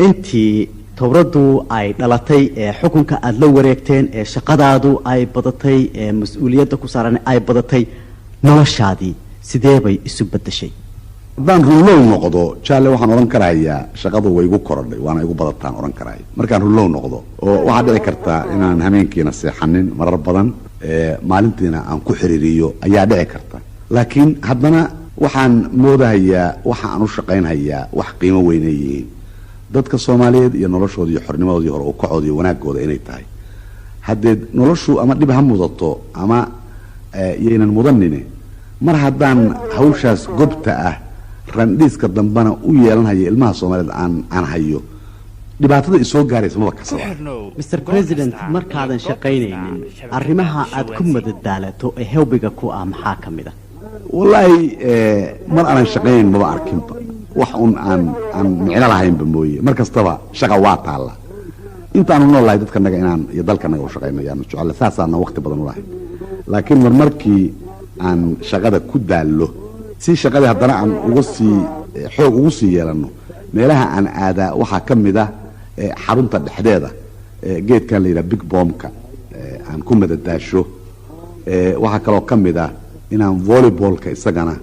Intii towraddu ay dhalatay ee xukunka aada la wareegteen ee shaqadaadu ay badatay ee mas-uuliyadda ku saaran ay badatay, noloshaadii sidee bay isu beddeshay? Haddaan runlow noqdo, Jaalle, waxaan odhan karayaa shaqadu way igu korodhay, waana igu badataan odhan karaya markaan runlow noqdo. Oo waxaa dhici kartaa inaan hameenkiina seexanin marar badan, maalintiina aan ku xiriiriyo ayaa dhici karta. Laakiin haddana waxaan moodahayaa waxa aan u shaqaynhayaa wax qiimo weynay yihiin, dadka Soomaaliyeed iyo noloshooda iyo xornimadoodii, hore ukacooda iyo wanaagooda inay tahay. Haddeed noloshu ama dhib ha mudato ama yaynan mudanine, mar haddaan hawshaas gobta ah randhiiska dambena u yeelanhayo ilmaha Soomaaliyeed aan hayo, dhibaatada isoo gaaraysa maba kasaba. Mr President, markaadan shaqaynaynin, arrimaha aad ku madadaalato ee hobby-ga ku ah maxaa ka mid a? Wallaahi, mar aanan shaqaynayn maba arkinba, wax un aan micno lahaynba mooye. Mar kastaba shaqa waa taalla. Intaanu nool lahay dadkanaga inaan iyo dalkanaga u shaqayno yaanu jecella, saasaana waqti badan u lahayn. Laakiin marmarkii aan shaqada ku daallo, si shaqadii haddana aan uga sii xoog ugu sii yeelanno, meelaha aan aadaa waxaa ka mid ah xarunta dhexdeeda geedkan la yidhaha Big Bombka aan ku madadaasho. Waxaa kaloo ka mid ah inaan volleyballka isagana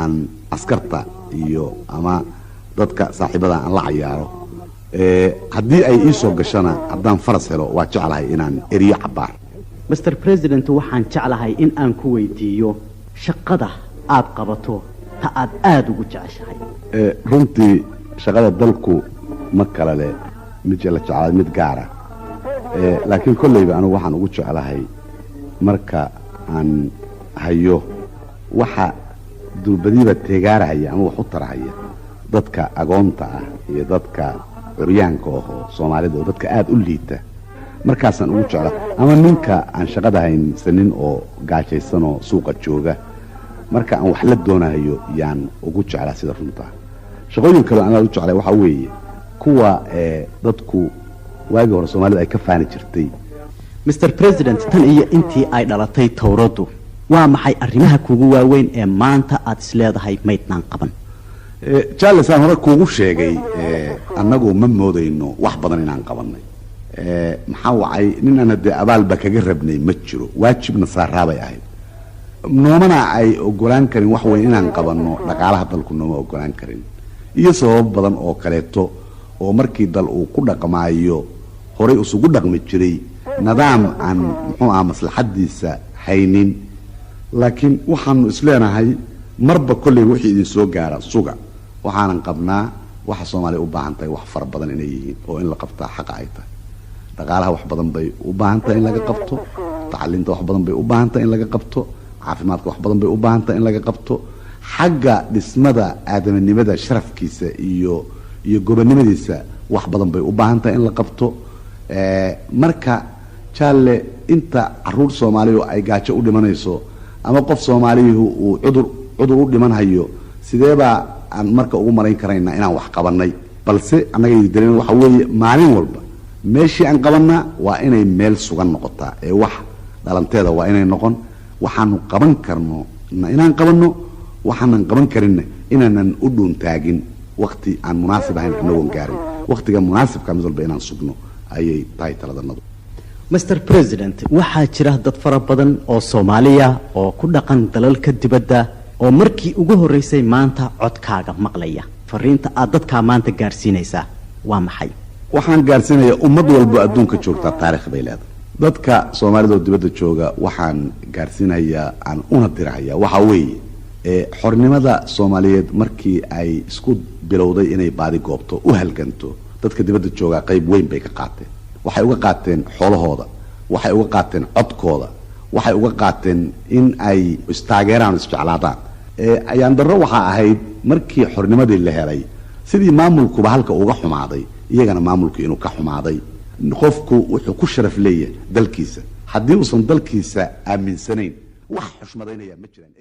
aan askarta iyo ama dadka saaxiibada aan la cayaaro. Haddii ay ii soo gashana, haddaan faras helo, waa jeclahay inaan eriyo cabbaar. Mr President, waxaan jeclahay in aan ku weydiiyo shaqada aad qabato ta aad aada ugu jeceshahay. Runtii shaqada dalku ma kala leh mid la jeclaada, mid gaara, laakiin kolleyba anigu waxaan ugu jeclahay marka aan hayo waxa durbadiiba teegaarahaya ama wax u tarahaya dadka agoonta ah iyo dadka curyaanka ahoo Soomaalida oo dadka aada u liita, markaasaan ugu jecla. Ama ninka aan shaqada haysanin oo gaajaysanoo suuqa jooga marka aan wax la doonayo yaan ugu jeclaa sida runtaa. Shaqooyin kaleo aan aad u jeclay waxaa weeye kuwa dadku waagii hore Soomaalida ay ka faani jirtay. Mr President, tan iyo intii ay dhalatay towraddu, waa maxay arrimaha kugu waaweyn ee maanta aad isleedahay maydnaan qaban? Charles, aan hore kuugu sheegay, annagu ma moodayno wax badan inaan qabannay. Maxaa wacay, nin aan haddee abaalba kaga rabnay ma jiro, waajibna saaraabay ahayd, noomana ay ogolaan karin wax weyn inaan qabanno. Dhaqaalaha dalku nooma ogolaan karin iyo sababo badan oo kaleeto, oo markii dal uu ku dhaqmaayo horay isugu dhaqmi jiray nidaam aan muxuu aha maslaxadiisa haynin. Laakiin waxaanu isleenahay marba kolley wixii idin soo gaara suga. Waxaanan qabnaa waxa Soomaaliya u baahan tahay wax fara badan inay yihiin oo in la qabtaa xaqa ay tahay. Dhaqaalaha wax badan bay u baahan tahay in laga qabto, tacliinta wax badan bay u baahan tahay in laga qabto, caafimaadka wax badan bay u baahan tahay in laga qabto, xagga dhismada aadamanimada sharafkiisa iyo gobonnimadiisa wax badan bay u baahan tahay in la qabto. Marka Jaalle, inta caruur Soomaaliya ay gaajo u dhimanayso ama qof Soomaaliyuhu uu cudur u dhimanhayo, sidee baa aan marka ugu marayn karaynaa inaan wax qabannay? Balse annaga dareen waxa weeye maalin walba meeshii aan qabannaa waa inay meel sugan noqotaa ee wax dhalanteeda waa inay noqon. Waxaanu qaban karno inaan qabanno, waxaanan qaban karinna inaanan u dhuuntaagin wakti aan munaasib ahayn anagoon gaarin waktiga munaasibka. Mid walba inaan sugno ayay tahay taladanadu. Mr President, waxaa jira dad fara badan oo Soomaaliya oo ku dhaqan dalalka dibadda oo markii ugu horreysay maanta codkaaga maqlaya. Fariinta aad dadkaa maanta gaarsiinaysaa waa maxay? Waxaan gaarsiinayaa, ummad walbo adduunka joogtaa taarikh bay leedahay. Dadka Soomaalida oo dibadda jooga waxaan gaarsiinayaa aan una dirhayaa waxaa weeye, xornimada Soomaaliyeed markii ay isku bilowday inay baadi goobto u halganto, dadka dibadda joogaa qayb weyn bay ka qaateen. Waxay uga qaateen xoolahooda, waxay uga qaateen codkooda, waxay uga qaateen in ay istaageeraan o isjeclaadaan. Ayaan darro waxaa ahayd markii xornimadii la helay, sidii maamulkuba halka uga xumaaday, iyagana maamulku inuu ka xumaaday. Qofku wuxuu ku sharaf leeyahay dalkiisa. Haddii uusan dalkiisa aaminsanayn, wax xushmadaynaya ma jiraan.